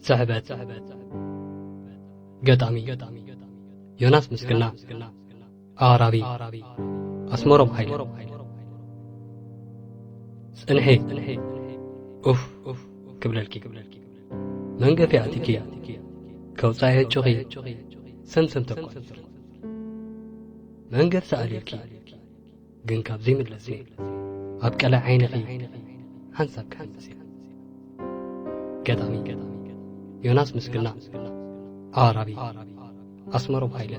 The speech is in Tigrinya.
ስሕበት። ገጣሚ ዮናስ ምስግና። ኣቕራቢ ኣስመሮም ሃይለ። ጽንሒ ኡፍ ክብለልኪ፣ መንገፊ ኣቲኪ ከውጻእ የጭኺ ሰምሰም ተቋ መንገፍ ሰኣልልኪ፣ ግን ካብ ዘይምለስኒ ኣብ ቀላይ ዓይንኺ ሓንሳብ ክሕምሲ። ገጣሚ ዮናስ ምስግና። ኣቕራቢ ኣስመሮም ሃይለ።